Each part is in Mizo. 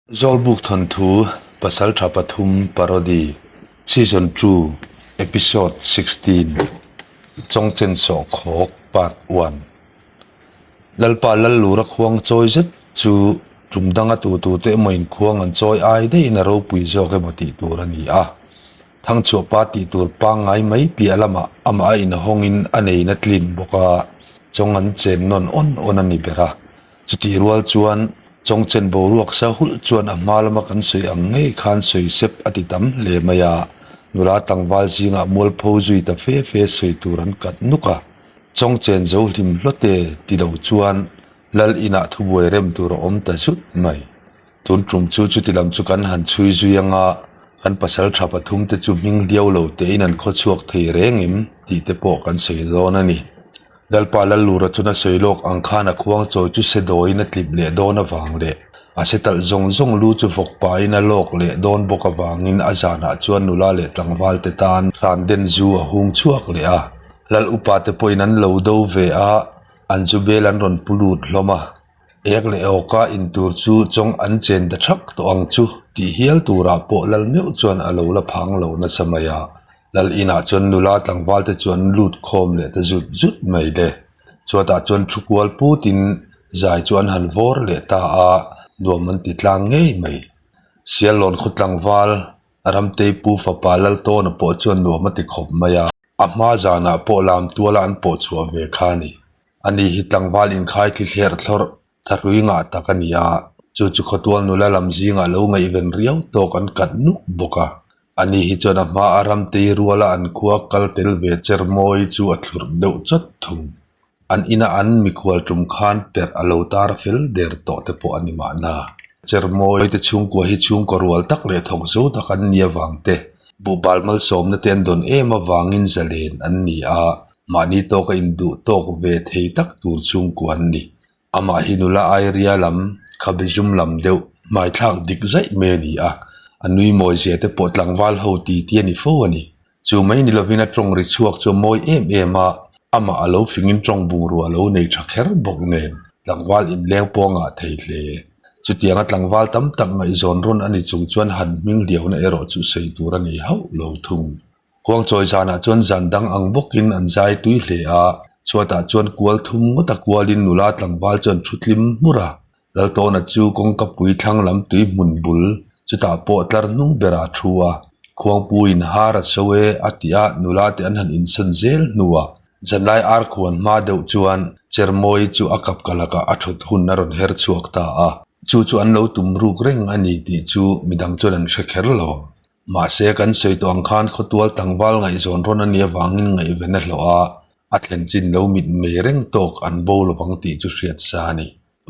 Zawlbuk Thawnthu Pasaltha Pathum Parody Season 2 Episode 16 Chawngchen Sawhkhawk Part 1 Lalpa Lallura khuang chawi zet chu tum danga tutute emaw inkhuang an chawi ai daihin a ropui zawk emaw tih tur a ni a. Thangchhuahpa tih tur pangngai mai piah lamah amah a inhawngin a neina tlin bawk a, chawng an chen nawn awn awn a ni ber a. Chutih rual chuan Chawngchen boruak sa hulh chuan a hma lama kan sawi ang ngei khan sawi sep a ti tam hle mai a, nula tlangval zingah mualpho zui ta fe fe sawi tur an kat nuk a. Chawngchen zo hlim hlawte ti lo chuan Lal inah thubuai rem tur a awm ta zut mai. Tun tum chu chuti lam chu kan han chhui zui anga kan pasal tha pathum te chu hming hliau lo tein an khaw chhuak thei reng em tih te pawh kan sawi dawn a ni. Lalpa Lallura chuan a sawi lawk ang khan a khuang chawi chu se dawiin a tlip leh dawn avang leh a se talh zawng zawng lu chu vawk pahin a lawk leh dawn bawk avangin a zanah chuan nula leh tlangval te tan hran den zu a hung chhuak leh a. Lal upa te pawhin an lo do ve a, an zu bel an rawn pu lut hlawm a. Ek leh awka in tur chu chawng an chen ta thak tawh ang chu tih hial turah pawh lal meuh chuan a lo la phang lo nasa mai a. Lal inah chuan nula tlangval te chuan lut khawm leh ta zut zut mai le. Chhuatah chuan thu kual putin zai chu an han vawr leh ta a, nuam an ti tlang ngei mai. Siallawn khaw tlangval Ramtei pu fapa Laltawna pawh chuan nuam a ti khawp mai a. A hma zanah pawh lam tuala an pawh chhuah ve kha a ni. Ani hi tlangval inkhai thli thlerh thlawrh thahrui ngah tak a ni a, chu chu khawtual nula lam zingah lo ngaihven riau tawk an kat nuk bawk a. Ani hi chuan a hma a ramtei ruala an khua kal tel ve cher mawi chu a thlurh deuh chawt thung. An ina an mikhual tum khan perh a lo tar fel der tawh te pawh a ni mahna. Cher mawi te chhungkua hi chhungkaw rual tak leh thawk zo tak an ni avang te, buhbal malsawmna te an dawn em avangin zalen an ni a, Mahni tawka induh tawk ve thei tak tur chhungkua an ni. Amah hi nula Airia lam, khabe zum lam deuh, hmaithlak dik zaih mai a ni a, a nui mawi zia te pawh tlangval ho ti ti a ni fo a ni. Chu mai ni lovin a tawng ri chhuak chu a mawi em em a, amah a lo fingin tawng bungrua a lo nei tha kher bawk nen tlangval inleng pawh a ngah thei hle. Chutianga tlangval tam tak ngaihzawn rawn a ni chung chuan han hming hliauna erawh chu sawi tur a nei hauh lo thung. Khuangchawi zanah chuan zan dang ang bawkin an zai tui hle a, chhuatah chuan kual thum ngawt a kualin nula tlangval chuan thu tlim hmur a. Laltawna chu kawngka pui thlang lam tui hmun bul chutah pawh tlar hnung berah a thu a, Khuangpuiin har a so e a ti a, nula te an han insawn zel hnuah zanlai ar khuan hma deuh chuan Chermawi chu a kap ka lakah a thut hun a rawn her chhuak ta a, chu chu an lo tum ruk reng a ni tih chu midang chuan an hre kher lo. Mahse, kan sawi tawh ang khan khawtual tlangval ngaihzawn rawn a nih avangin ngaihven a hlawh a, a thlen chin lo mit mei reng tawk an bo lovang tih chu hriat sa a ni.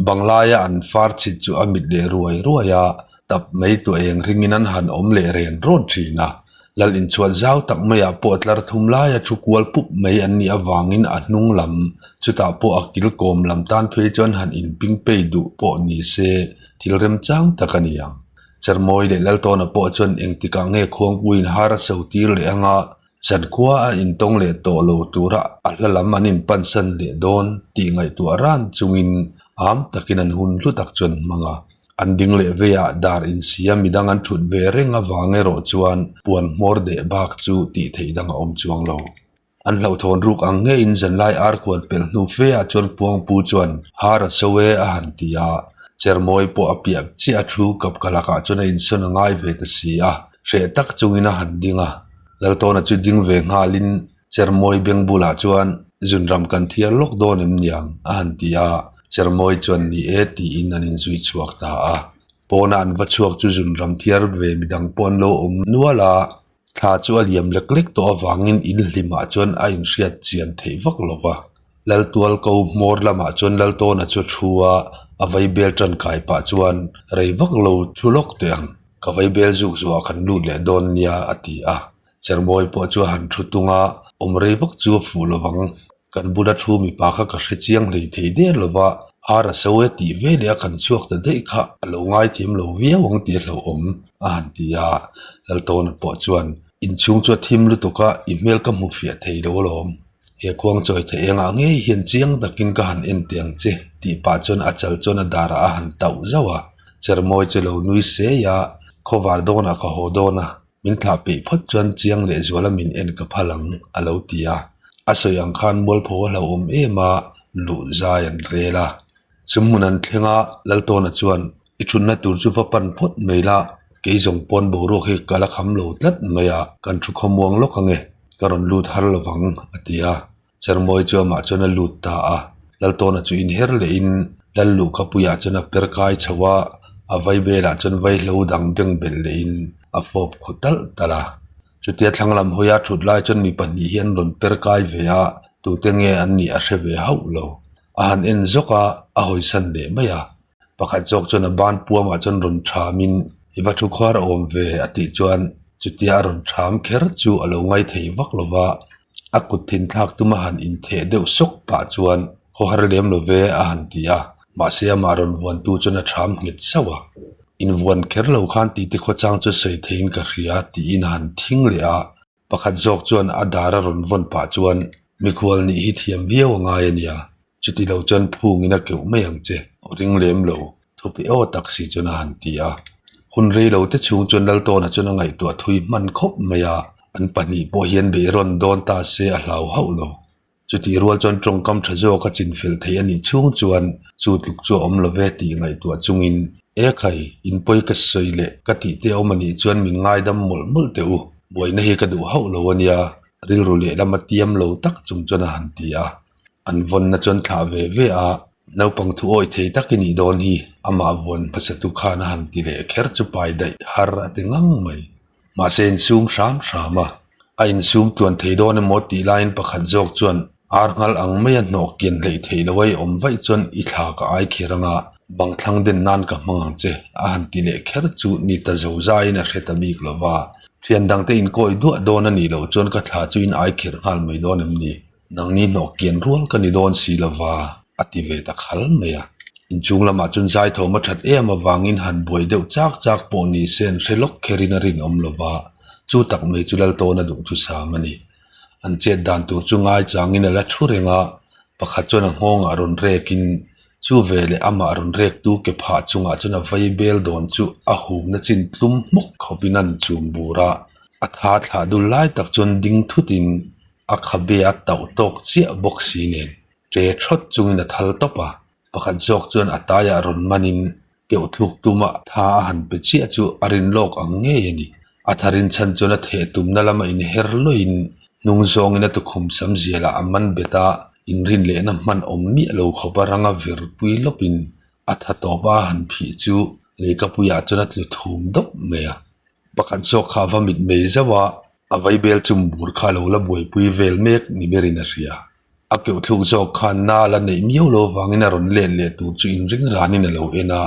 Banglaia an far chhit chu a mit leh ruai ruai a, tap mai tuah eng ringin an han awm leh ren rawn thin a. Lal inchhuat zau tak maiah pawh tlar thum laia thu kual pup mai an nih avangin a hnung lam, chutah pawh a kilkawm lam tan phei chuan han inping pei duh pawh ni se thil remchang tak a ni ang. Chermawi leh Laltawna pawh chuan engtikah nge Khuangpuiin har a so tir leh anga zankhua a intawng leh tawh lo tura a hla lam an inpansan leh dawn tih ngaihtuah ran chungin am takin an hun hlu tak chuan hmang a. An ding leh veiah dar insia midang an thut ve reng avang erawh chuan puan hmawr deh bak chu tih theih dang a awm chuang lo. An hlauhthawn ruk ang ngeiin zanlai ar khuan pelh hnu fe ah chuan Puangpu chuan har a so e a han ti a, Chermawi pawh a piah chiah a thu kap ka lakah chuan a insawn a ngai ve ta si a, hreh tak chungin a han ding a. Laltawna chu ding ve nghalin Chermawi beng bulah chuan zunram kan thiar lawk dawn em niang a han ti a, Chermawi chuan ni e tiin an inzui chhuak ta a. Pawna an va chhuak chu zunram thiar ve midang pawh an lo awm nual a, Thla chu a liam lek lek tawh avangin in hlimah chuan a inhriat chian theih vak lo va. Laltual ko hmawr lamah chuan Laltawna chu a thu a, a vaibel tangkai pah chuan rei vak lo thu lawk teh ang, ka vaibel zuk zuah kan lut leh dawn nia a ti a. Chermawi pawh chu a han thu tung a, awm rei vak chu a fuh lo vang. Kan bula thu mipa kha ka hre chiang hlei thei der lo va, har a so e tih veleh a kan chhuak ta daih kha a lo ngaithiam lo viau ang tih a hlauhawm a han ti a. Laltawna pawh chuan, Inchhung chu a thim lutuk a, i hmel ka hmu fiah thei lo alawm. He khuang chawi theih engah ngei hian chiang takin ka han en teh ang che tih pah chuan a chal chuan a darah a han tauh zauh a. Chermawi chu lo nui sei a, Khawvar dawnah ka haw dawn a, min thlah peih phawt chuan chiang leh zuala min en ka phal ang, a lo ti a. A sawi ang khan mualpho a hlauhawm em a, luh zai an rel a. Chu hmun an thleng a, Laltawna chuan, I thunna tur chu va pan phawt mai la, kei zawng pawn boruak hi ka la kham lo tlat mai a, kan thu khawmuang lawk ange, ka rawn lut har lovang, a ti a. Chermawi chu amah chuan a lut ta a, Laltawna chu inher lehin Lal luhkhapuiah chuan a per kai chho a, a vaibelah chuan vaihlo dang beng belh lehin a fawp khu talh talh a. Chutia thlang lam hawia thut lai chuan mi pahnih hi an rawn per kai ve a, tute nge an nih a hre ve hauh lo. A han en zawk a, a hawisan leh mai a. Pakhat zawk chuan a ban puamah chuan rawn thamin i va thu khuar awm ve a tih chuan chutia a rawn tham kher chu a lo ngai thei vak lo va, a kut thin thlak tuma han intheh deuh sawk pah chuan khawhar lem lo ve a han ti a, mahse amah rawn vuantu chuan a tham nghet sauh a. Invuan kher lo khan titi khawchang chu sawi theiin ka hria tiin a han thing leh a. Pakhat zawk chuan a dar a rawn vawn pah chuan, Mikhual nih hi thiam viau a ngai a nia, chuti lo chuan phungin a keuh mai ang che, aw ring lem lo, thupe aw tak si chuan a han ti a. Hun rei lo te chhung chuan Laltawna chuan a ngaihtuah thui hman khawp mai a, an pahnih pawh hian beihrawn dawn ta se a hlau hauh lo. Chutih rual chuan tawngkam tha zawk a chinfel thei a nih chhung chuan chu tluk chu a awm lo ve tih ngaihtuah chungin, E khai, in pawi ka sawi leh ka tih te awm a nih chuan min ngaidam mawlh mawlh teh u, buaina hi ka duh hauh lo a nia, rilru lehlama tiam lo tak chung chuan a han ti a. An vawnna chuan thlah ve ve a, naupang thu awih thei tak i nih dawn hi, amah vawn hmasatu khan a han ti leh kher chu pai daih har a ti ngang mai. Mahse insum hram hram a, a insum tluan thei dawn emaw tih laiin pakhat zawk chuan ar nghal ang maia hnawh kian hleih theih lo a i awm vaih chuan i thla ka ai kher anga bang thlang den nan ka hmang ang che a han ti leh kher chu ni ta zo zaiin a hre ta bik lo va. Thian dangte inkawi duah dawn a nih loh chuan ka thla chu in ai kher nghal mai dawn em ni? Nangni hnawh kian rual ka ni dawn si lova, a ti ve ta khal mai a. Inchhung lamah chuan zaithawm a that em avangin han buai deuh chak chak pawh ni se an hre lawk kherin a rinawm lova, chu tak mai chu Laltawna duhthusam a ni. An chet dan tur chu ngaichangin a la thu reng a, pakhat chuan a nghawngah rawn rekin chu veleh amah rawn rektu ke phah chungah chuan a vei bel dawn chu a humna chin tlum hmawk khawpin an chum bur a, a tha thlah dul lai tak chuan ding thutin A khabe a tauh tawk chiah bawk si nen ṭe thawt chungin a thal tawp a, pakhat zawk chuan a taiah rawn manin keuh thluk tuma tha a han pe chiah chu a rin lawk ang ngei a ni. A tharin chhan chuan a theh tumna lama inher lawin hnung zawngin a tukhum sam zialah a man bet a, inrin lehna hman awm miah lo khawpa ranga vir pui lawpin a tha tawp a han phih chu leikapuiah chuan a tlu thum dawp mai a. Pakhat zawk kha a va mit mei zauh a, a vaibel chu bur kha a lo la buaipui vel mek ni berin a hria. A keuh thluk zawk khan na la neih miau lo vangin a rawn let leh tur chu inring ranin a lo en a,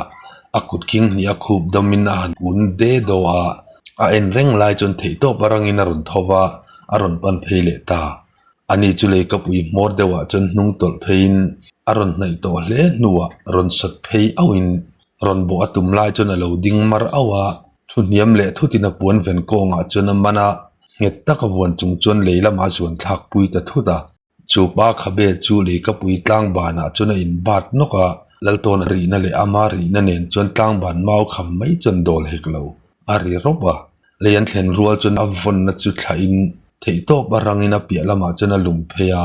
a kut khing hnih a khup dawmin a han kun de daw a, a en reng lai chuan theihtawp a rangin a rawn tho va, a rawn pan phei leh ta. Ani chu leikapui hmawr deuhah chuan hnung tawlh pheiin a rawn hnaih tawh hle hnuah rawn sawt phei auhin rawn bawh a tum lai chuan a lo ding mar auh a, thu hniam leh thutin a puan ven kawngah chuan a man a, nghet taka vuan chung chuan lei lamah a zuan thlak pui ta thut a. Chu pa khabe chu leikapui tlangbanah chuan a inbat nawk a, Laltawna rihna leh ama rihna nen chuan tlangban mau kham mai chuan dawl hek lo a ri rawp a. Lei an thlen rual chuan a vawnna chu thlahin theihtawp a rangin a piah lamah chuan a lum phei a,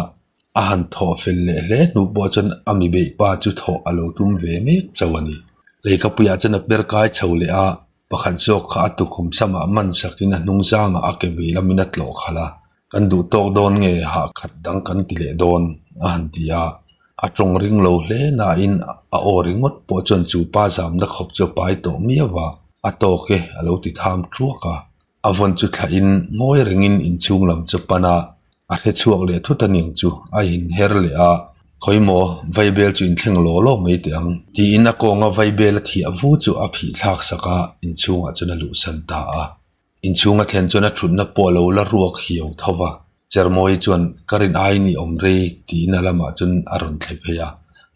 a han thawh fel leh hle hnu pawh chuan a mi beih pa chu thawh a lo tum ve mek chauh a ni. Leikapuiah chuan a per kai chho leh a, pakhat zawk kha a tukhum samah man sakin a hnung zangah a ke vei lamin a tlawh khalh a, kan duh tawk dawn nge hah khat dang kan ti leh dawn a han ti a, a tawng ring lo hle nain a aw ringawt pawh chuan chu pa zamna khawp chu a pai tawh miau a, a tawk e a lo ti tham thuak a. A vawn chu thlahin ngawi rengin inchhung lam chu pan a, a hre chhuak leh thut a ning chu a inher leh a, Khawimaw, vaibel chu inthleng law law mai teh ang, tiin a kawnga vaibel a thiah vu chu a phih thlak sak a, inchhungah chuan a luhsan ta a. Inchhunga thlen chuan a thutna pawh a lo la ruak hiau tho va, Chermawi chuan ka rin aiin i awm rei tiin a lamah chuan a rawn thle phei a.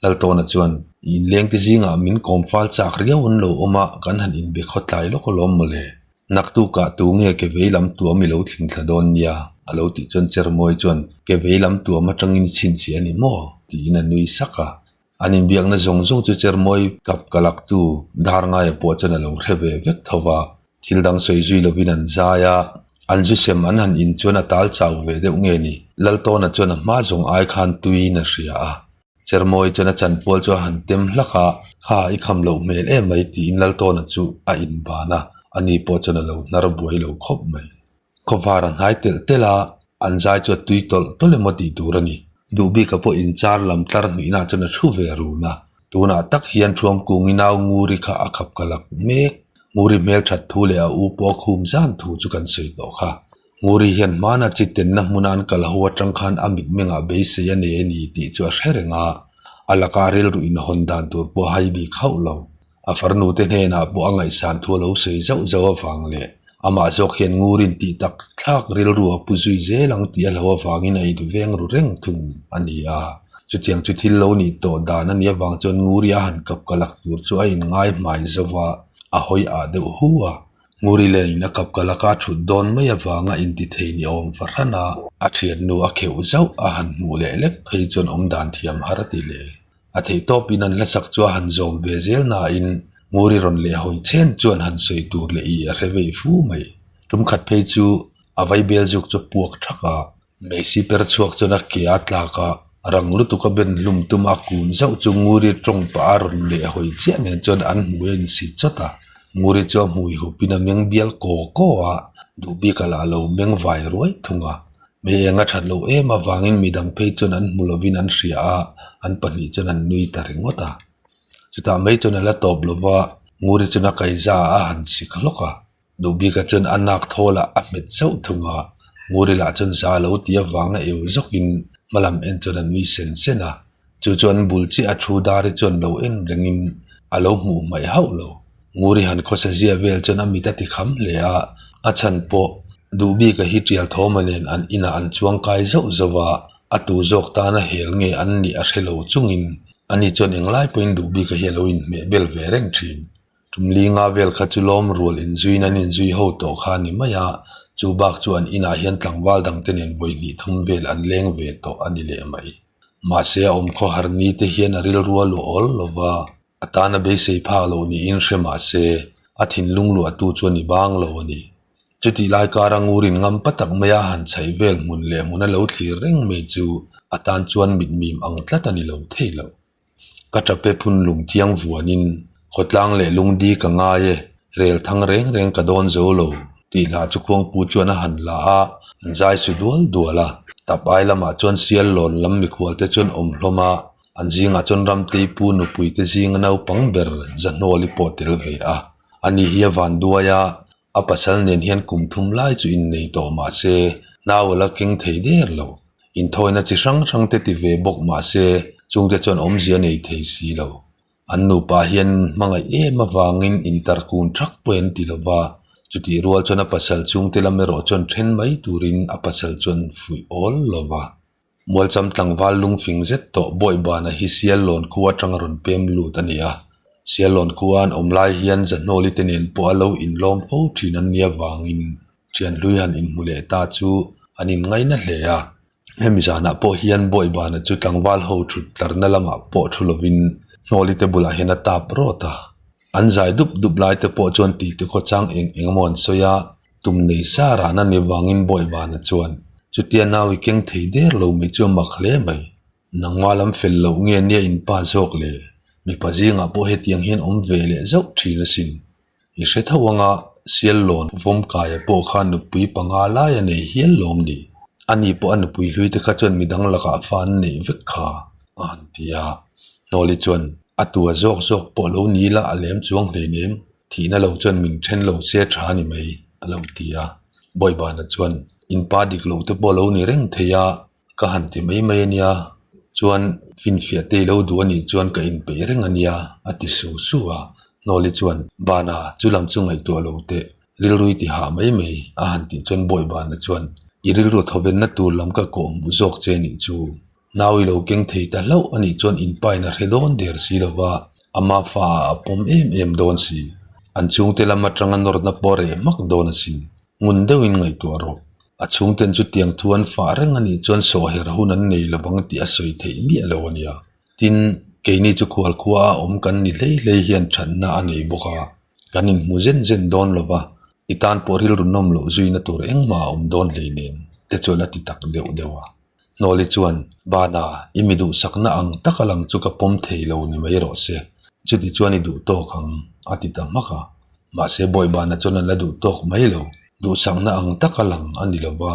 Laltawna chuan, I inlengte zingah min kawm fal chak riau an lo awm a, kan han inbe khawtlai lawk alawm mawle. Naktukah tu nge ke vei lam tuam i lo thling thla dawn nia? a lo tih chuan Chermawi chuan, Ke vei lam tuam atangin i chhinchhiah a ni maw? tiin a nui sak a. An inbiakna zawng zawng chu Chermawi kap ka laktu dar ngaia pawh chuan a lo hre ve vek tho va. Thil dang sawi zui lovin an zai a, an zu sem an han in chuan a tal chau ve deuh nge ni? Laltawna chuan a hma zawng ai khan tuiin a hria a. Chermawi chuan a chanpual chu a han tem hlak a, Kha, i kham loh hmel em mai tiin Laltawna chu a inban a, ani pawh chuan a lo hnar buai lo khawp mai. Khawvar a hnai telh telh a, an zai chu a tui tawlh tawlh emaw tih tur a ni. Duhbika pawh inchar lam tlar hnihna chuan a thu ve run a, tunah tak hian Thuamkungi nau Nguri kha a khap ka lak mek. Nguri hmel that thu leh a u pawh a khum zan thu chu kan sawi tawh kha. Nguri hian hmana chi tenna hmuna an kal ho atang khan a mitmengah beisei a nei a ni tih chu a hre reng a, a laka rilru inhawn dan tur pawh a hai bik hauh lo. A farnute hnenah pawh a ngaihsan thu a lo sawi zauh zauh avang leh amah zawk hian ngurin tih tak thlak rilru a pu zui zel ang tih a hlo avangin a inveng ru reng thung a ni a. Chutiang chu thil lo nih tawh dan a nih avang chuan nguri a han kap ka lak tur chu a inngai hmai zauh a, a hawi ah deuh hu a. Nguri lenin a kap ka laka thut dawn mai avanga intithei ni awm fahran a, a thiannu a kheuh zauh a han hmuh leh lek phei chuan awmdan thiam har a ti hle. A theih tawpin an hlasak chu a han zawm ve zel nain Nguri rawn leh hawi chen chuan han sawi tur leh i a hre vei fu mai. Tum khat phei chu a vaibel zuk chu puak thak a, Messi per chhuak chuan a ke a tlak a, rang lutuk a ben hlum tum a kun zauh chu Nguri tawng pah a rawn leh hawi chiah nen chuan an hmui a insi chawt a. Nguri chu a hmui hupin a meng bial kaw kaw a, duhbik a lah lo meng vai ruai thung a. Hmei eng a that loh em avangin midang phei chuan an hmu lovin an hria a, an pahnih chuan an nui ta ringawt a. Chutah mai chuan a la tawp lo va, Nguri chuan a kaiza a han sik hlawk a. Duhbika chuan a nak thawlah a hmet zauh thung a, Nguri lah chuan za lo ti avanga eu zawkin hmalam en chuan a nui sen sen a. Chu chuan bul chiah a thu Dari chuan lo en rengin a lo hmuh hmaih hauh lo. Nguri han khawsa zia vel chuan a mit a ti kham hle a, a chhan pawh Duhbika hi tial thawma nen an inah an chuang kai zauh zauh a, a tu zawk tana hel nge an nih a hre lo chungin ani chuan englai pawhin Duhbika hi a lo inhmeh bel ve reng thin. Tum linga vel kha chu lawm rual inzuiin an inzui ho tawh kha a ni mai a, chu bak chu an inah hian tlangval dangte nen vawi hnih thum vel an leng ve tawh a ni leh mai. Mahse a awmkhaw har ni te hian a rilru a luah awl lo va, a tana beisei phak loh niin hre mah se a thinlung luahtu chu a ni bang lo a ni. Chutih lai kara ngurin ngam pa tak maia han chhaih vel hmun leh hmun a lo thlir reng mai chu a tan chuan mitmim ang tlat a ni lo thei lo. Ka ṭape phun lung thiang vuanin khawtlang leh lungdi ka ngai e, rel thang reng reng ka dawn zo lo tih hla chu khuangpu chuan a han la a, an zai su dual dual a. Tap ai lamah chuan sial lawn lam mikhual te chuan awm hlawm a, an zingah chuan Ramtei pu nupui te zinga naupang ber Zahnawli pawh tel ve a. Ani hi a van duai a, a pasal nen hian kum thum lai chu innei tawh mah se nau a la keng thei der lo. Inthawina chi hrang hrang te ti ve bawk mah se chungte chuan awmzia nei thei si lo. An nupa hian hmangaih em avangin intarkun thak pawh an ti lo va, chutih rual chuan a pasal chungte lam erawh chuan then mai turin a pasal chuan fuih awl lo va. Mualcham tlangval lungfing zet tawh Bawihbana hi Siallawn khua atanga rawn pem lut a ni a. Siallawn khua an awm lai hian Zahnawli te nen pawh a lo inlawm fo thin an nia vangin Thianhlui han inhmu leh ta chu an inngaina hle a. Hemi zanah pawh hian Bawihbana chu tlangval ho thut tlarna lamah pawh thu lovin Hnawli te bulah hian a tap rawt a. An zai dup dup lai te pawh chuan tih te khawchang eng eng emaw an sawi a, tum nei sa rana ni vangin Bawihbana chuan chutia nau i keng thei der lo mai chu a mak hle mai. Nangma lam fel loh nge nia in pa zawk le? Mipa zingah pawh hetiang hian awm ve leh zauh thin asin. I hre tho anga Siallawn Vawmkaia pawh kha nupui panga lai a nei hial lawm ni? Ani pawh a nupui hlui te kha chuan midang lakah fa an neih vek kha a han ti a. Hnawli chuan a tua zawk zawk pawh lo ni la a lem chuang hleinem, thihna lo chuan min then lo se tha ni mai a lo ti a. Bawihbana chuan in pa dik loh te pawh lo ni reng thei a, Ka han ti mai mai a nia, chuan finfiah te i lo duh a nih chuan ka inpeih reng a nia, a ti su su a. Hnawli chuan, Bana, chu lam chu ngaihtuah lo teh, rilru i ti hah mai mai, a han tih chuan Bawi Bana chuan, I rilru thawvenna tur lam ka kawh hmuh zawk che nih chu. Nau i lo keng thei ta hlauh a nih chuan inpain a hre dawn der si lo va, ama fa ah a pawm em em dawn si. An chhungte lam atanga nawrna pawh a reh hmak dawn asin. Ngun deuhin ngaihtuah rawh. A chhungten chutiang thu an fah reng a nih chuan sawhher hun an nei lo ang tih a sawi theih miah lo a nia. Tin, Keini chu khual khua a awm kan ni hlei hlei hian thatna a nei bawk a, kan inhmu zen zen dawn lo va, i tan pawh rilru nawm loh zuina tur engmah a awm dawn hleinem te chuan a ti tak deuh deuh a. Hnawli chuan, Bana, i mi duhsakna ang taka lang chu ka pawm thei lo ni mai rawh se. Chuti chuan i duh tawk ang, a ti ta hmak a. Mahse, Bawihbana chuan a la duh tawk mai lo. Duhsakna ang taka lang a ni lo va,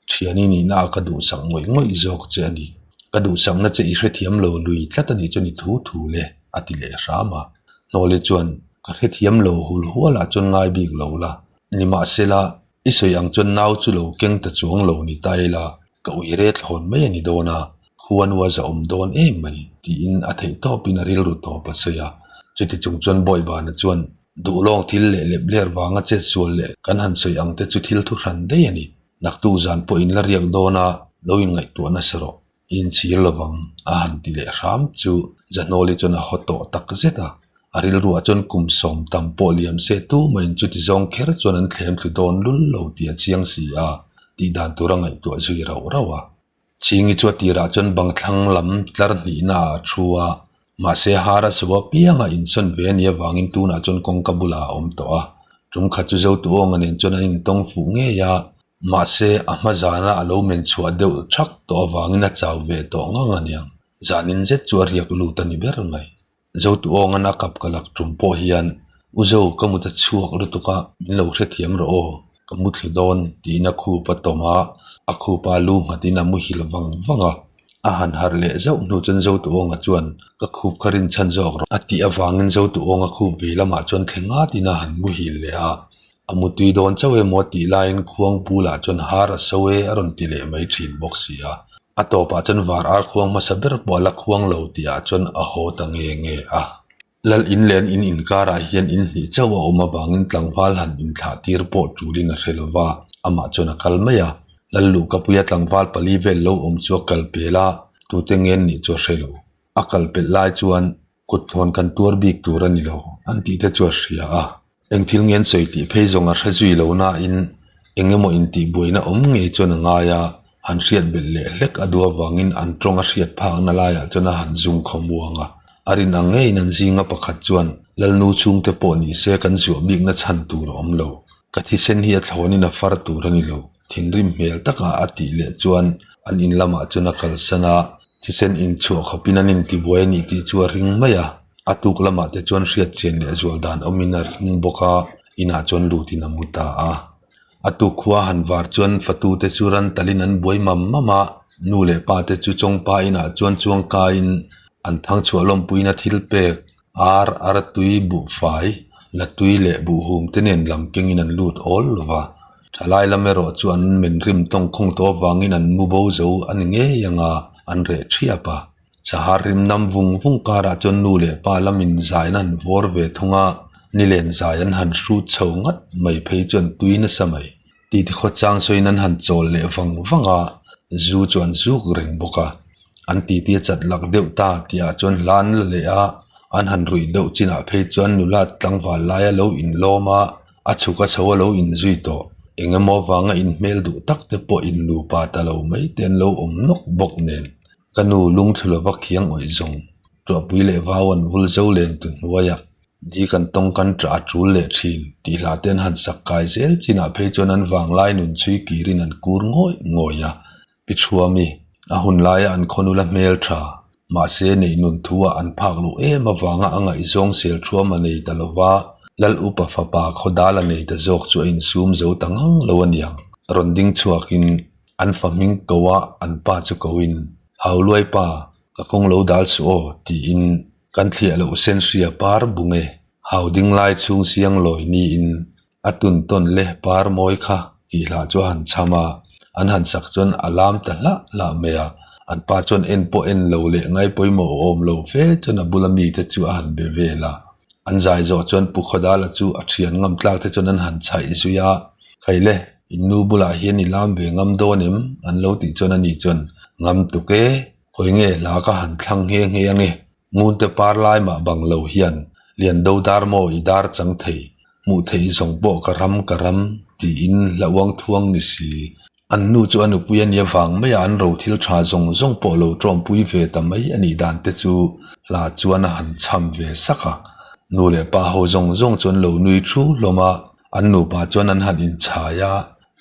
thian i nihna ah ka duhsak ngawih ngawih zawk che a ni. Ka duhsakna che i hrethiam lo lui tlat a nih chuan i thu thu le, a ti leh hram a. Hnawli chuan, Ka hrethiam lo hul hualah chuan ngai bik lo la. Nimahsela, I sawi ang chuan nau chu lo keng ta chuang lo ni ta ila, ka ui re thlawn mai a ni dawn a, khuanu a zahawm dawn em mai, tiin a theih tawpin a rilru tawp a sawi a. Chuti chung chuan Bawihbana chuan duhlawng thil leh lep ler vanga chet sual leh kan han sawi ang te chu thil thu hran daih a ni. Naktuk zan pawh in la riak dawn a, lo inngaihtuah nasa rawh. I inchhir lovang a han ti leh hram chu Zahnawli chuan a haw tawh tak zet a. A rilruah chuan kum sawm tam pawh liam se tu maiin chuti zawng kher chuan an thlem thlu dawn lul lo tih a chiang si a, tih dan tur a ngaihtuah zui rauh rauh a. Chingi chu a tirah chuan bang thlang lam tlar hnihna ah a thu a, mahse har a suh apianga insawn ve a nih avangin tunah chuan kawngka bulah a awm tawh a. Tum khat chu Zotuawnga nen chuan an intawng fuh ngei a, Mahse, a hma zana a lo men chhuah deuh thak tawh avangin a chau ve tawh ngang a niang. Zanin zet chu a riak lut a ni ber mai. Zotuawngan a kap ka lak tum pawh hian, U Zo, ka mut a chhuak lutuk a, min lo hrethiam rawh aw, ka mu thlu dawn, tiin a khup a tawm a, a khupa lu nghatin a muhil vang vang a. A han harh leh zauh hnu chuan Zotuawnga chuan, Ka khup kha rinchhan zawk rawh, a tih avangin Zotuawnga khup vei lamah chuan thleng ngatin a han muhil leh a. A mutui dawn chauh emaw tih laiin khuang bulah chuan har a so e a rawn ti leh mai thin bawk si a. A tawpah chuan var ar khuang hmasa ber pawh a la khuang lo tihah chuan a haw ta nge nge a. Lal in leh an in inkarah hian in hnih chauh a awm avangin tlangval han inthlah tir pawh tulin a hre lo va, amah chuan a kal mai a. Lal luhkapuia tlangval pali vel lo awm chu a kal pel a, tute ngen nih chu a hre lo. A kal pelh lai chuan kut thlawn kan tuar bik tur a ni lo an tih te chu a hria a. Eng thil ngen sawi tih phei zawng a hre zui lo nain eng emaw intihbuaina awm ngei chuan a ngai a, han hriat belh leh hlek a duh avangin an tawng a hriat phakna laiah chuan a han zung khaw muang a. A rin ang ngeiin an zinga pakhat chuan Lalnu chhungte pawh ni se kan zuah bikna chhan tur a awm lo. Ka thisen hi a thlawnin a far tur a ni lo. Thinrim hmel taka a tih leh chuan an in lamah chuan a kalsan a, thisen inchhuah khawpin an intibuai a nih tih chu a ring mai a. A tuk lamah te chuan hriat chian leh zual dan awmin a ring bawk a, inah chuan lutin a mu ta a. A tuk khua han var chuan fatute chu ran talin an buai mam mam a, nu leh pa te chu chawngpa inah chuan chuangkaiin an thang chhuah lawmpuiin a thil pek, ar, artui, buhfai, latui leh buhhum te nen lam kengin an lut awl lo va. Thalai lam erawh chu an men rim tawngkhawng tawh avangin an mu bo zo a ni ngei ang a, an reh thiap a. Sahar rim nam vung vung karah chuan nu leh pa lamin zai an han vawr ve thung a, nilen zai an han hrut chho ngat mai phei chuan tui nasa mai. Titi khawchang sawiin an han chawl leh vang vang a, zu chu an zuk reng bawk a. An titi a chat lak deuh ta tihah chuan hla an la leh a, an han ruih deuh chinah phei chuan nula tlangval laia lo inlawm a, a chhuk a chho a lo inzui tawh. Eng emaw avanga inhmel duh tak te pawh innupa ta lo mai te an lo awm nawk bawk nen. Ka nu lungthlu lova khiang awih zawng tuahpui leh vau an vul zo len tu hnuaiah di kan tawng kan ṭah a ṭul leh ṭhin tih hlah te an han sak kai zel chinah phei chuan an vanglai nun chhui kirin an kur ngawih ngawih a. Pi Thuami, a hun laia an khaw nula hmel ṭha, mahse neih nun thu-ah an phak luh em avanga a ngaihzawng sel thuam a nei ta lova, Lal upa fapa khaw dal a nei ta zawk chu a insum zo ta ngang lo a niang. Rawn ding chhuakin An fa hming ko a, an pa chu koin, Hauluai pa, ka kawng lo dal suh aw, tiin kan thliah loh sen hria par bung e, hau ding lai chhung siang lawi niin a tun tawn le par mawi kha tih hlah chu a han chham a, an han sak chuan a lam ta hlah hlah mai a, an pa chuan en pawh en lo leh ngai pawimawh awm lo fe chuan a bula mite chu a han be vel a, an zai zawh chuan Pu Khawdala chu a thian ngam tlak te chuan an han chhaih zui a, Khaile. In nu bulah hian i lam ve ngam dawn em? An lo tih chuan ani chuan, Ngam tuk e, khawi nge hla ka han thlang nghe nghe ange, ngunte par lai mah bang lo hian lian do dar maw i dar chang thei, hmuh theih zawng pawh ka ram ka ram, tiin hla uang thuang ni si. An nu chu a nupui a nia vang mai a, an ro thil tha zawng zawng pawh lo tawmpui ve ta mai a nih dan te chu hla chuan a han chham ve sak a. Nu leh pa ho zawng zawng chu an lo nui thu hlawm a, an nupa chuan an han inchhai a,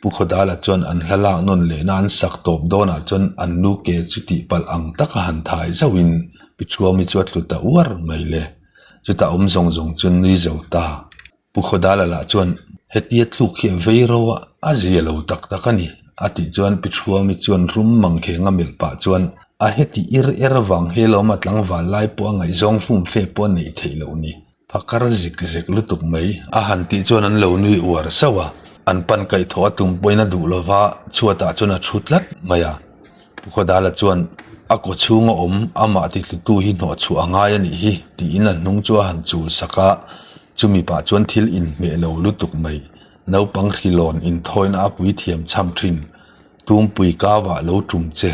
Pu Khawdala chuan an hla lak nawn lehna an sak tawp dawnah chuan an nu ke chu tihpalh ang taka han thai zauhin Pi Thuami chu a tlu ta uar mai le. Chutah awm zawng zawng chu an nui zo ta. Pu Khawdala lah chuan hetia tluk hi a vei ro a, a zia lo tak tak a ni a tih chuan Pi Thuami chuan rum mangkheng a melh pah chuan a heti ir er avang he lawma tlangval lai pawh a ngaihzawng fum fe pawh a neih theih loh ni. Phakar zik zek lutuk mai a han tih chuan an lo nui uar sauh a, an pan kaih thawh a tum pawhin a duh lova chhuatah chuan a thu tlat mai a. Pu Khawdala chuan a kaw chhunga awm amah titlutu hi hnawh chhuah a ngai a nih hi tiin a hnung chu a han chul sak a, chumi pah chuan thil inhmeh lo lutuk mai naupang hrilawn inthawina a pui thiam chham thin, Tumpui kavah lo tum che,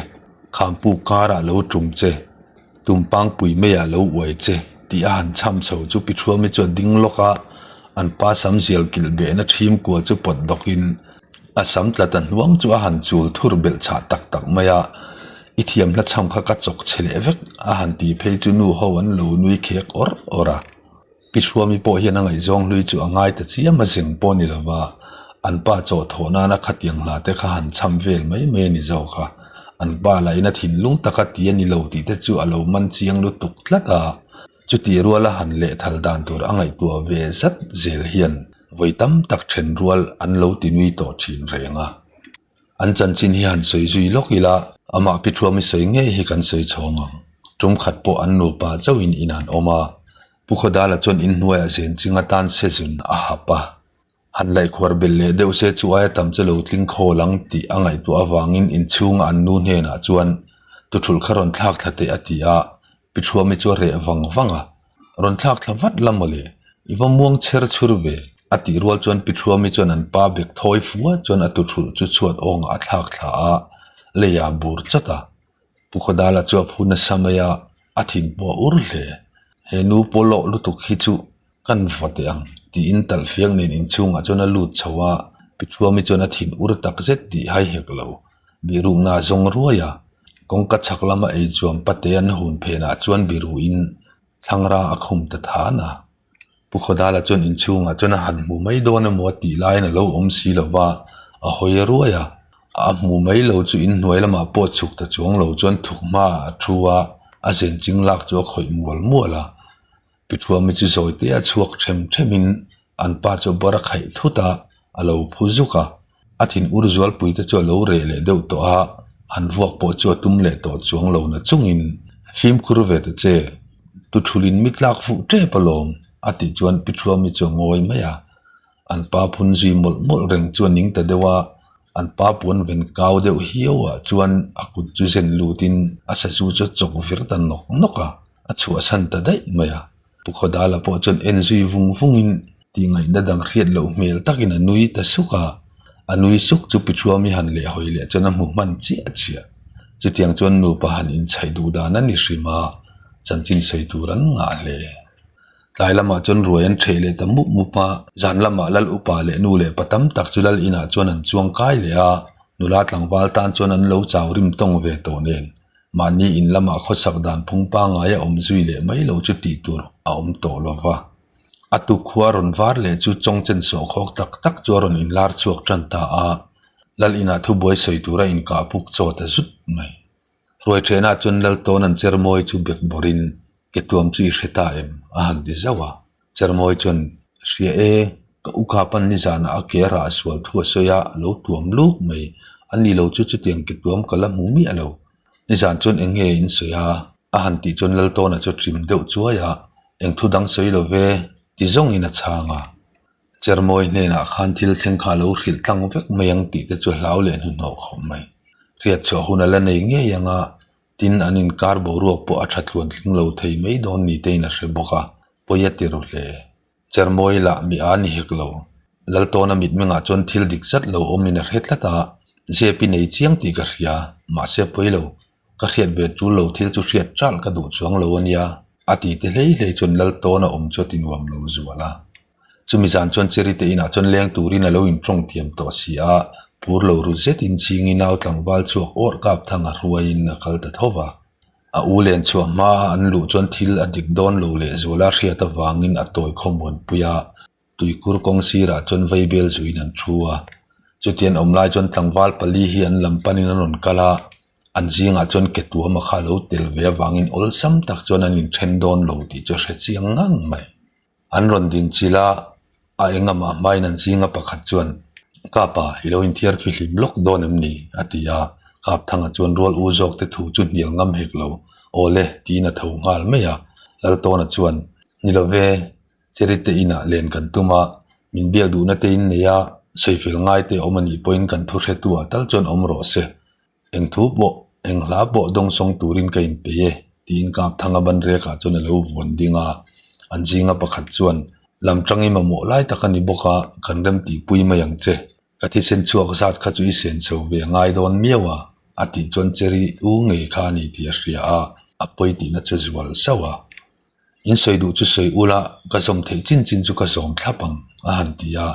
Khampu karah lo tum che. Tumpangpui meiah lo uai che tih a han chham chho chu Pi Thuami chu a ding lawk a, an pa sam zial kilh behna ṭhim kual chu pawt bawkin a sam tla ta hnuang chu a han chul thur belh chhah tak tak mai a, I thiam hla chham kha ka chawk che leh vek a han ti phei chu nu ho an lo nui khek awr awr a. Pi Hruami pawh hian a ngaihzawng hlui chu a ngai ta chiam a zeng pawh ni lova, an pa chaw thawh nana khatiang hla te kha han chham vel mai mai a ni zawk a, an pa lahin a thinlung taka ti a ni lo tih te chu a lo man chiang lutuk tlat a, chutih ruala han lehthal dan tur a ngaihtuah ve zat zel hian vawi tam tak then rual an lo ti nui tawh thin reng a. An chanchin hi han sawi zui lawk ila, amah pi thuami sawi ngei hi kan sawi chhawng ang. Tum khat pawh an nupa chauhin in an awm a, Pu Khawdala chuan inhnuaiah zen ching atan sezun a hap a. Han laihkhuar belh leh deuh se chu aia tam chu lo tling khawl ang tih a ngaihtuah avangin inchhunga an nu hnenah chuan tuthulh kha rawn thlak thla teh a ti a, Pi Thuami chu a reh vang vang a, Rawn thlak thla vat la mawle, i va muang chher chhur ve, a tih rual chuan Pi Thuami chuan an pa bek thawi fua chuan a tuthulh chu chhuat awngah a thlak thla a, leiah a bur chat a. Pu Khawdala chu a phu nasa mai a, a thin pawh a ur hle. He nu pawlawh lutuk hi chu kan va teh ang tiin talhfiak nen inchhungah chuan a lut chho a, Pi Thuami chuan a thin ur tak zet tih hai hek lo. Bihrukna a zawng ruai a, kawngka chhak lama eichuam pate an hun phenah chuan biruhin thlangra a khum ta than a. Pu Khawdala chuan inchhungah chuan a han hmu mai dawn emaw a tih laiin a lo awm si lo va, a hawi ruai a. A hmu mai lo chu inhnuai lamah pawh chhuk ta chuang lo chuan thuk hmaah a thu a, a zen ching lak chu a khawih mual mual a. Pi Thuami chu zawi te a chhuak them themin an pa chu bar a khaih thut a, a lo phu zuk a. A thin ur zualpui te chu a lo reh leh deuh tawh a, han vuak pawh chu a tum leh tawh chuang lo na chungin fimkhur ve ta che, tu thulin mi tlak fuh tep alawm a tih chuan Pi Thuami chu a ngawi mai a. An pa phun zui mawlh mawlh reng chu a ning ta deuh a, an pa puan ven kau deuh hiau ah chuan a kut chu zen lutin a sazu chu a chawk vir ta nawk nawk a. A chhuahsan ta daih mai a, Pu Khawdala pawh chuan en zui vung vungin tihngaihna dang hriat loh hmel takin a nui ta suk a, a nui suk chu Pi Thuami han leh hawi leh chuan a hmu hman chiah chiah. Chutiang chuan nupa han inchhaih duh dan a ni hrim a, chanchin sawi tur an ngah hle. Tlai lamah chuan ruai an ṭheh leh ta mup mup a, zan lamah lal upa leh nu leh pa tam tak chu lal inah chuan an chuang kai leh a, nula tlangval tan chuan an lo chau rim tawng ve tawh nen. Mahni in lamah khawsak dan phung pangngai a awm zui leh mai lo chu tih tur a awm tawh lo va. A tukkhua rawn var leh chu chawngchen sawhkhawk tak tak chu a rawn inlar chhuak tan ta a, Lal inah thubuai sawi tura inkah puk chaw ta zut mai. Ruai ṭhenah chuan Lal tawn an chermawi chu bek bawrhin ke tuam chu i hre ta em? a han ti zauh a. Chermawi chuan, Hria e, ka u kha pan nizanah a ke rah sual thu a sawi a, a lo tuam luk mai. A ni lo chu chutiang ke tuam ka la hmu miah lo. Nizan chuan eng nge in sawi a? A han tih chuan Laltawna chu trim deuh chuai a, Eng thu dang sawi lo ve, ti zawngin a chhang a. Chermawi hnenah khan thil thleng kha a lo hrilh tlang vek mai ang tih te chu hlau leh hnuhnawh khawp mai. Hriat chhuah hun a la nei ngei ang a, Tin, an inkar boruak pawh a tha tluan tling lo thei mai dawn ni tein a hre bawk a, pawi a ti ru hle. Chermawi lah mi a ni hek lo. Laltawna mitmengah chuan thil dik zat lo awmin a hre tlat a, zep i nei chiang tih ka hria, mahse pawi lo, ka hriat ve tul lo thil chu hriat ṭalh ka duh chuang lo a nia, a ti te hlei hlei chuan Laltawna awm chu a ti nuam lo zual a. Chumi zan chuan Cherry te inah chuan leng turin a lo intawng thiam tawh si a, Phur lo ru zetin chingin nau tlangval chhuak awrh kap thang a hruaiin a kal ta tho va. A u len chhuah hma a an luh chuan thil a dik dawn lo leh zuala hriat avangin a tawi khawmuan pui a, tuikhur kawng sirah chuan vaibel zuiin an thu a. Chutian awm lai chuan tlangval pali hi an lam panin an rawn kal a, an zingah chuan ke tuama kha a lo tel ve avangin awlsam tak chuan an inthen dawn lo tih chu a hre chiang ngang mai. An rawn din chilh a, a engamah hmain an zinga pakhat chuan, Kapa, i lo inthiar fihlim lawk dawn em ni? a ti a. Kapthanga chuan rual u zawk te thu chu hnial ngam hek lo. Aw le, tiin a tho nghal mai a. Laltawna chuan, Ni lo ve, Cherry te inah len kan tum a, min biak duhna te in nei a, sawifel ngai te awm a nih pawhin kan thu hretu ah tal chuan awm rawh se. Eng thu pawh, eng hla pawh dawngsawng turin ka inpeih e, tiin Kapthanga banrekah chuan a lo vuan ding a. An zinga pakhat chuan, Lam tangin mamawh lai tak a ni bawk a, kan rem tihpui mai ang che. Ka thisen chhuak zat kha chu i sen chho ve a ngai dawn miau a, a tih chuan Cherry u ngei kha a ni tih a hria a, a pawi tihna chu zual sauh a. In sawi duh chu sawi ula, ka zawm theih chin chin chu ka zawm thlap ang, a han ti a.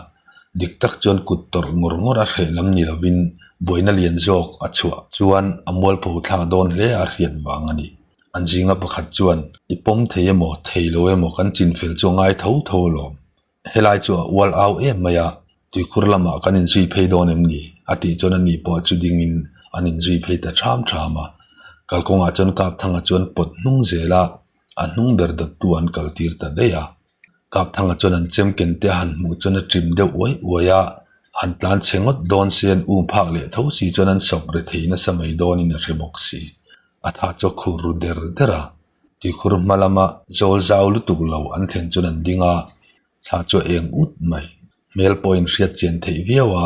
Dik tak chuan kut tawrh ngawr ngawr a hreh lam ni lovin buaina lian zawk a chhuah chuan a mualpho thlak dawn hle a hriat vang a ni. An zinga pakhat chuan, I pawm thei emaw, thei lo emaw kan chinfel chu a ngai tho tho alawm. Helai chu a ual au em mai a, tuikhur lamah kan inzui phei dawn em ni? a tih chuan ani pawh chu dingin an inzui phei ta ṭham ṭham a. Kalkawngah chuan Kapthanga chuan pawt hnung zel a, a hnung ber dawttu an kaltir ta daih a. Kapthanga chuan an chem ken te a han hmuh chuan a ṭim deuh uai uai a, han tlan chhe ngawt dawn se an um phak leh tho si chuan an sawp re thei nasa mai dawnin a hre bawk si. A tha chu a khur ru der der a. Tuikhur hma lama zawl zau lutuk lo an thlen chuan an ding a, thla chu a eng ut mai. Hmel pawh in hriat chian theih viau a,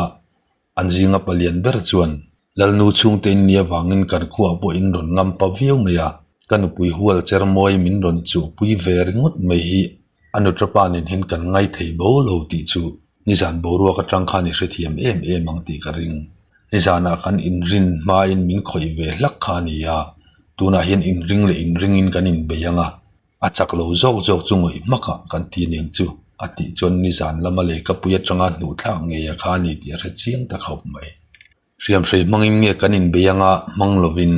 an zinga palian ber chuan Lalnu chhungte in nia vangin kan khuaah pawh in rawn ngam pa viau mai a, ka nupui hual chermawi min rawn chuhpui ve ringawt mai hi a nuṭapa nen hian kan ngai thei bo lo tih chu nizan boruak atang khan i hrethiam em em ang tih ka ring. Nizanah kan inrin hmain min khawih ve hlak kha a ni a, tunah hian inring leh inringin kan inbei ang a, a chak lo zawk zawk chu ngawih hmakah kan ti aniang chu a tih chuan nizan lama lehkapui atanga hnuh thlak ngei a kha a ni tih a hre chiang ta khawp mai. Hriamhrei hmangin nge kan inbei anga hmang lovin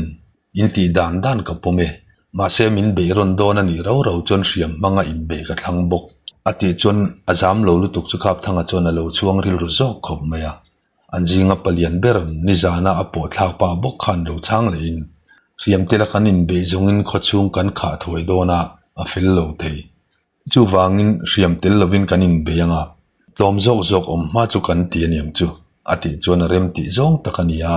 in tih dan dan ka pawm e, mahse min beih rawn dawn a nih rau rau chuan hriam hmanga inbeih ka thlang bawk a tih chuan a zam lo lutuk chu Kapthanga chuan a lo chhuang rilru zawk khawp mai a. An zinga palian ber nizana a pawh thlak pa bawk khan lo chhang lehin hriam tela kan inbeih zawngin khawchhung kan khah thuai dawn a, a fel lo thei. Chuvangin hriam tel lovin kan inbei ang a, tlawm zawk zawk awm hma chu kan ti aniang chu a tih chuan a rem tih zawng tak a ni a,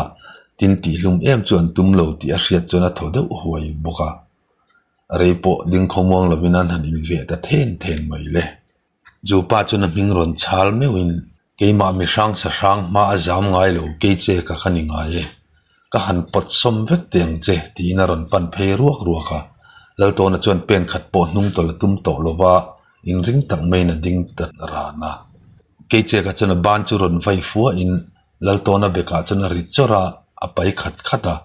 tin tihhlum em chu an tum lo tih a hriat chuan a thaw deuh huai bawk a. Rei pawh ding khawmuang lovin an han inveh ta then then mai le. Chu pa chuan a hming rawn chhal meuhin, Keimah mi hrang sa hrang hma a zam ngai lo, kei che ka ka ni ngai e. Ka han pawt sawm vek teh ang che, tiin a rawn pan phei ruak ruak a. Laltawna chuan pen khat pawh hnung tawlh a tum tawh lo va, inring tak maiin a ding ta ran a. Kei che ka chuan a ban chu rawn vai fuahin Laltawna bekah chuan a rit chawrh a, a pai khat khat a.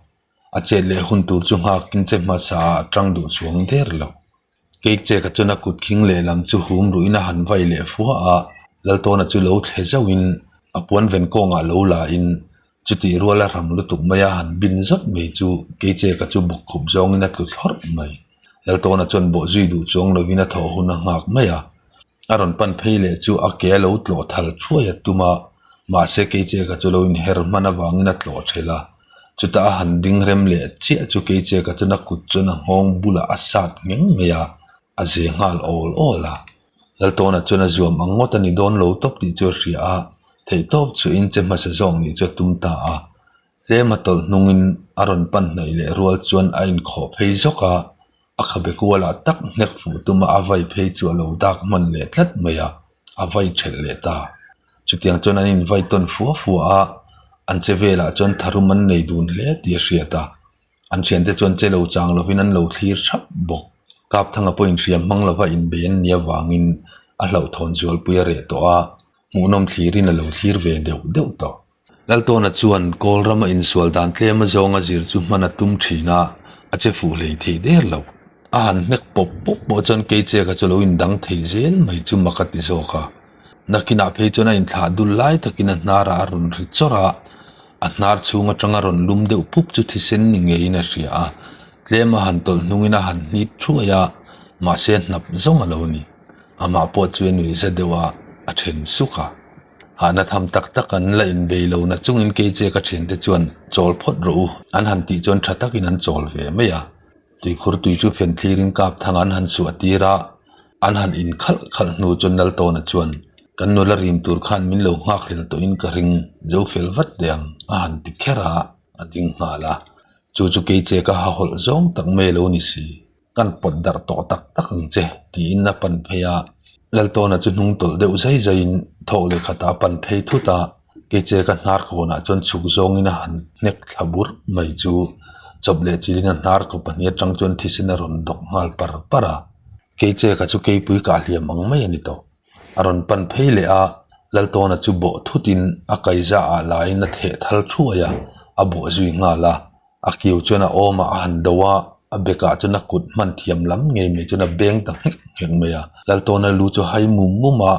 A chet leh hun tur chu nghakin che hmasa ah a tang duh chuang der lo. Cake che ka chuan a kut khing lehlam chu hum ruhin a han vai leh fua a, Laltawna chu lo thle zauhin a puan ven kawngah lo la in chutih rual a rang lutuk mai a han bin zawt mai chu Keiche ka chu bawk khup zawngin a tlu thlawrh mai. Laltawna chuan bawh zui duh chuang lovin a thawh hun a nghak mai a. A rawn pan phei leh chu a ke a lo tlawh thal thuai a tum a, mahse Keiche ka chu lo inher hman avangin a tlawh ṭhelh a. Chutah a han ding rem leh chiah chu Keiche ka chuan a kut chuan a nghawng bulah a sat ngheng mai a, a ze nghal awl awl a. Laltawna chuan a zuam ang ngawt a ni dawn lo tawp tih chu a hria a, theihtawp chuhin che hmasa zawk nih chu a tum ta a. Tlem a tawlh hnungin a rawn pan hnaih leh rual chuan a inkhawh phei zawk a, a khabe kualah tak hnek fuh tuma a vai phei chu a lo dak hman leh tlat mai a, a vai thelh leh ta. Chutiang chuan an invai tawn fua fua a, an che velah chuan tharum an nei dun hle tih a hriat a, an thiante chuan che lo chang lovin an lo thlir thap bawk. Kapthanga pawhin hriam hmang lova inbei an nih avangin a hlauhthawn zualpui a reh tawh a, hmuhnawm thlirin a lo thlir ve deuh deuh tawh. Laltawna chuan Kawl rama insual dan tlem azawnga zir chu hman a tum thin a, a che fuh hlei thei der lo. A han hnek pawp pawp pawh chuan Keicheka chu lo indang thei zel mai chu mak a ti zawk a. Nakinah phei chuan a inthlah dul lai takin a hnarah a rawn ri chawrh a. A hnar chhung atanga rawn lum deuh pup chu thisen ni ngeiin a hria a, tlem a han tawlh hnungin a han hnit thuai a, mahse hnap zawng a lo ni. Amah pawh chu a nuihza deuh a, a then suk a. Hahna tham tak tak an la inbei lo na chungin kei che ka thiante chuan chawl phawt rawh u an han tih chuan tha takin an chawl ve mai a. Tuikhur tui chu fen thlirin kap thang an han suah tir a, an han in khalh khalh hnu chuan Laltawna chuan, Kan nula rim tur khan min lo nghak hlel tawhin ka ring zo fel vat teh ang a han ti kher a, a ding nghal a. Chu chu kei che ka ha hawlh zawng tak mai a lo ni si. Kan pawt darh tawh tak tak ang che tiin a pan phei a, Laltawna chu hnung tawlh deuh zai zaiin thawk leh khatah a pan phei thut a, kei che ka hnar kawnah chuan chhuk zawngin a han hnek thla burh mai chu chawp leh chilin a hnar kaw pahnih atang chuan thisen a rawn dawk nghal par par a, kei che ka chu keipui kah hliam ang mai a ni tawh. A rawn pan phei leh a, Laltawna chu bawh thutin a kaiza ah laiin a theh thal thuai a, a bawh zui nghal a. A kiu chuan a awmah a han do a, a bekah chuan a kut hman thiam lam ngei mai chuan a beng ta nghek nghek mai a. Laltawna lu chu hai mum mum a,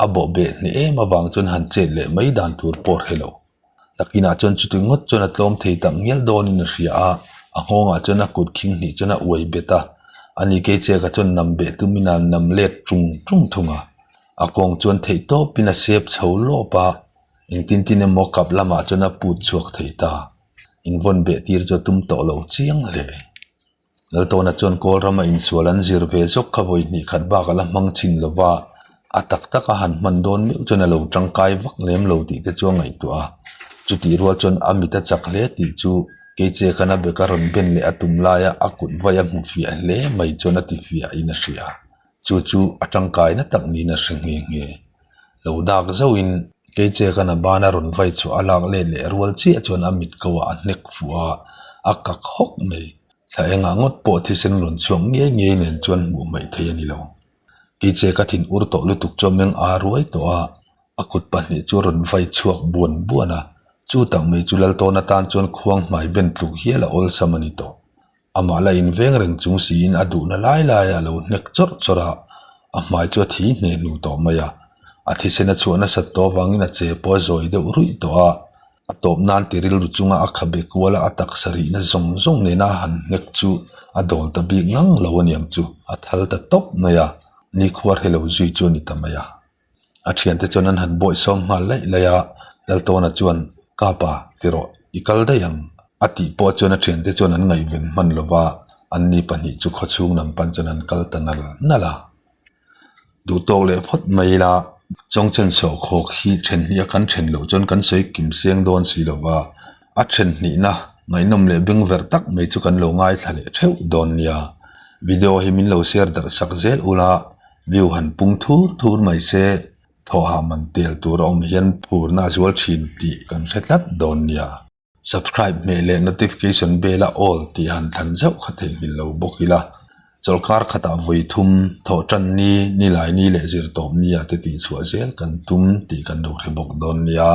a bawh beh hneh em avang chuan han chet leh mai dan tur pawh a hre lo. Nakinah chuan chuti ngawt chuan a tlawm thei tak ngial dawnin a hria a, a nghawngah chuan a kut khing hnih chuan a uai bet a, ani Keicheka chuan nam beh tumin a nam let ṭung ṭung thung a. A kawng chuan theihtawpin a sep chho lawp a, engtin tin emaw kap lamah chuan a put chhuak thei ta. Invawn beh tir chu a tum tawh lo chiang hle. Laltawna chuan kawl rama insual an zir ve zawk kha vawi hnih khat bak a la hmang chhin lo va, a tak tak a han hman dawn meuh chuan a lo tangkai vak lem lo tih te chu a ngaihtuah a. Chutih rual chuan a mit a chak hle tih chu Keiche khan a beka rawn ben leh a tum laia a kut vai a hmu fiah hle mai chuan a ti fiahin a hria. Chu chu a tangkaina tak niin a hre nghe nghe. Lo dak zauhin Keiche khan a bana rawn vai chhuah a lak let leh rual chiah chuan a mit ko ah a hnek fuh a, a kak hawk mai. Thla engah ngawt pawh thisen rawn chhuak ngei ngei nen chuan hmuh hmaih thei a ni lo. Keiche ka thin ur tawh lutuk chuan meng aa ruai tawh a, a kut pahnih chu a rawn vai chhuak buan buan a, chu tak mai chu Laltawn atan chuan khuang hmai ben tluk hial a awlsam a ni tawh. Amah la inveng reng chung siin a duhna lai lai a lo hnek chawrh chawrh a, a hmai chu a thi hne hnu tawh mai a. A thisen a chhuah nasat tawh avangin a che pawh a zawi deuh ruih tawh a, a tawp nan ti rilru chunga a khabe kuala a taksa rihna zawng zawng nena a han hnek chu a dawl ta bik ngang lo aniang chu a thal ta tawp mai a, nikhua hrelo zui chu a ni ta mai a. A thiante chuan an han bawih sawm nghal laih laih a, Laltawna chuan, Kapa, ti rawh, i kal daih ang, a tih pawh chuan a thiante chuan an ngaihven hman lo va, anni pahnih chu khawchhung lam pan chuan an kal ta nal nal a. Duh tawk leh phawt mai ila, Chawngchen sawhkhawk hi then hnih a kan then loh chuan kan sawi kim seng dawn si lo va, a then hnihna ngaihnawm leh bengverh tak mai chu kan lo ngaithla leh theuh dawn nia. Video hi min lo share darh sak zel ula, View han pung thur thur mai se, thawhah man tel tur a awm hian phurna a zual thin tih kan hre tlat dawn nia. Subscribe hmeh leh notification bell a all tih han thlan zauh kha theihnghilh lo bawk ila, chawlhkar khatah vawi thum, thawh tan ni, ni lai ni leh zir tawp ni ah te tih chhuah zel kan tum tih kan lo hre bawk dawn nia.